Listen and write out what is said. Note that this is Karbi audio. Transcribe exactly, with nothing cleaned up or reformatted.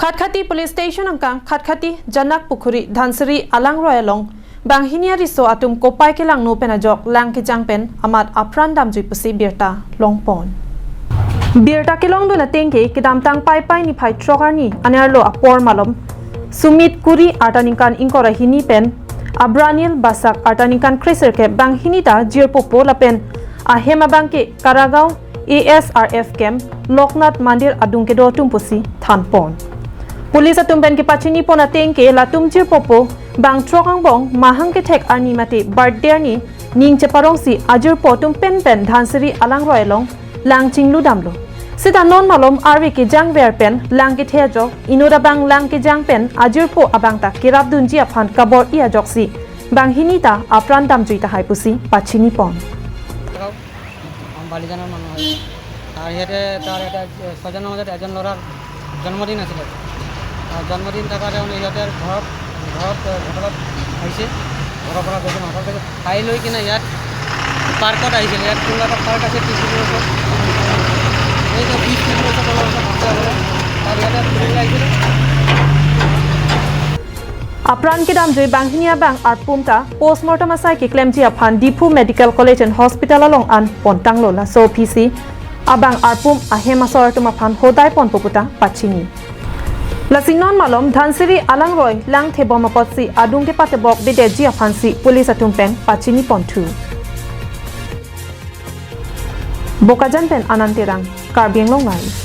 Khatkhati Police Station angkang Khatkhati Janak Pukhuri Dhansiri alangroi along banghini ariso atum kopai kelangno pen ajok lang kejang pen amat apran damjui pusi birta longpon. Birta kelongdun ateng ke kedamtang Paipai niphai throk arni anerlo apor malom Sumit Kuri arta ningkan ingkoi ra hini pen Abranil Basak arta ningkan kresirkep banghini ta jirpo po lapen ahem abang ke Karagaon A S R F camp Loknath Mandir adung kedo atum pusi thanpon. Police atum pen kepachinipon ateng ke latum jirpo po bang throk angbong mahang kethek arni mate birthday arni ning cheparongsi ajirpo atum penpen Dhansiri alangroi along lang chingludamlo. Seta non malom arve kejangver pen lang kethe ajok inut abang lang kejang pen ajirpo abang ta kerapdunji aphan kabor-i ajoksi banghini ta apran damjui tahai pusi pachinipon. বালিজানৰ মানুহ হয়। আৰু সিহঁতে তাৰ এটা ছয়জনৰ মাজত এজন ল'ৰাৰ জন্মদিন আছিলে। আৰু জন্মদিন থকাতে মানে সিহঁতে ঘৰত ঘৰত হোটেলত আহিছে। ঘৰৰ পৰা গৈছে, হোটেলত গৈছে, খাই লৈ কিনে ইয়াত পাৰ্কত আহিছিলে। ইয়াত কোনোবা এটা পাৰ্ক আছে ত্ৰিশ ফিটৰ ওচৰত, এই যে ত্ৰিশ ফিটৰ ওচৰত অলপ ওচৰত আছে বোলে। তাত ইয়াতে ফুৰিবলৈ আহিছিলে। Apran kedamjui banghini abang arpum ta postmortem asai keklemji aphan Diphu Medical College and Hospital along an pontanglo, laso aphi si abang arpum ahem asor atum aphan hodai ponpo puta pachini. Lasi non malom Dhansiri alangroi lang thebom apotsi adung kepatebok bedeji aphansi police atum pen pachinipon thu. Bokajan pen Anand Terang, Karbi Anglong Live.